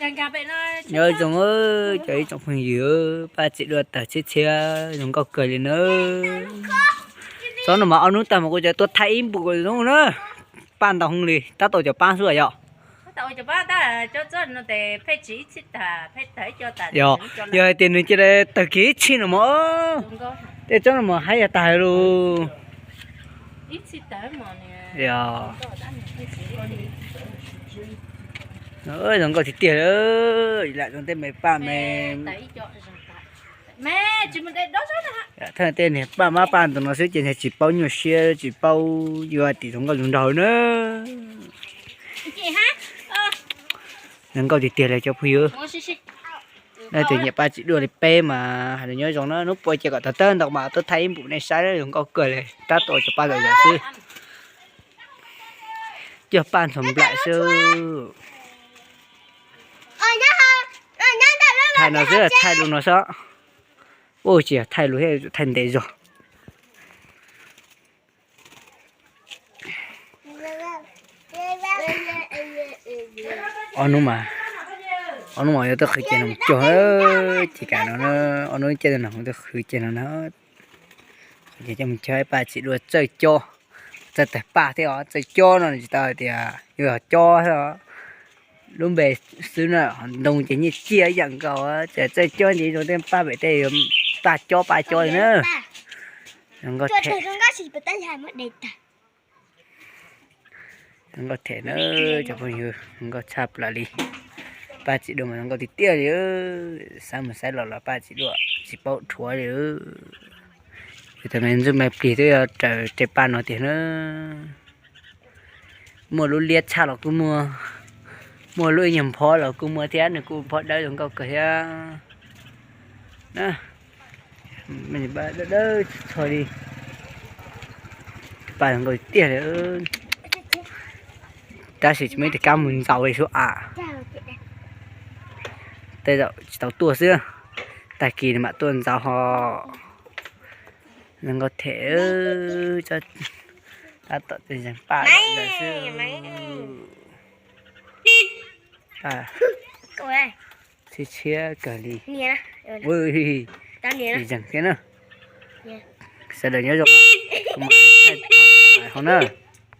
Nyob zoo cov ib tsoom phooj ywg, Paj Tsim Dua tawg txhiab txhiab zoo nkauj kawg li na. Tsob no mas ob hnub tag mas kuv cov tuaj thaij ib npum zoo na. Paj ntau heev li, tab tom cov pab xwb yom. Yog, yog hais tias nws cia li tawg kiag ib txhij no mas, tej tsob no mas haib yog tag lus. Yog, zoo nkauj tiag tiag li. Lam zoo tej me paj me, thaj tej niag paj mab paj ntoo no xwb ces tsis paub nyuaj siab tsis paub yuav tim zoo nkauj zoo nraug na. Zoo nkauj tiag tiag li cov phooj ywg. Leej twg nyiam Paj Tsim Dua li peb mas hais lus nyob zoo na, hnub puas ces kom tawg tawg ntau mas tuaj thaij ib npum nej saib zoo nkauj kawg li, tab tom cov paj zom zaws xwb. Cog paj ntxhov nplaim xwb. Thaij no xwb, thaij lus no xwb. Ua tsis yog thaij lus thiab, thaij ntev zog. Ob hnub mas, ob hnub mas yuav tuaj qhwv ceg no mus cog, ces kam no, ob hnub coj no tuaj qhwv ceg no na. Qhwv ceg coj mus cog, Paj Tsim Dua txawj cob, txawj tawg paj thiab os, txawj cob no tsis tau hais tias yuav yog cob thiab os. Lub npe xwb na, ntoo ces nyiaj txiag ib yam nkaus, ces txawj cob ntxiv rau tej paj pem tej paj cob paj cob li na. Zoo nkauj them, zoo nkauj them na cov phooj ywg, zoo nkauj tshaj plaws li. Paj Tsim Dua mas zoo nkauj tiag tiag li, xav mus xav los los Paj Tsim Dua tsis paub dhuav li. Ces thaum me ntsuj me plig twb yog raws tej paj no tiag na. Muaj lub liab tshaj los kuj muaj, muaj lub ib nyuag nphov los kuj muaj thiab, nws kuj nphov dawb zoo nkauj kawg thiab. Dawb dawb txhua li, paj zoo nkauj tiag li. Tab sis tsis muaj ib tug kab mus ntxaus li sub a, tej zaum tsis tau tuaj xwb, tag kis nws mam tuaj ntxaus ho. Zoo nkauj them, tab tom zeeg paj xwb. Txhiab txhiab kawg li. Zeeg thiab na. Sawv daws nyob zoo, kuv mam thaij thaum hauv na.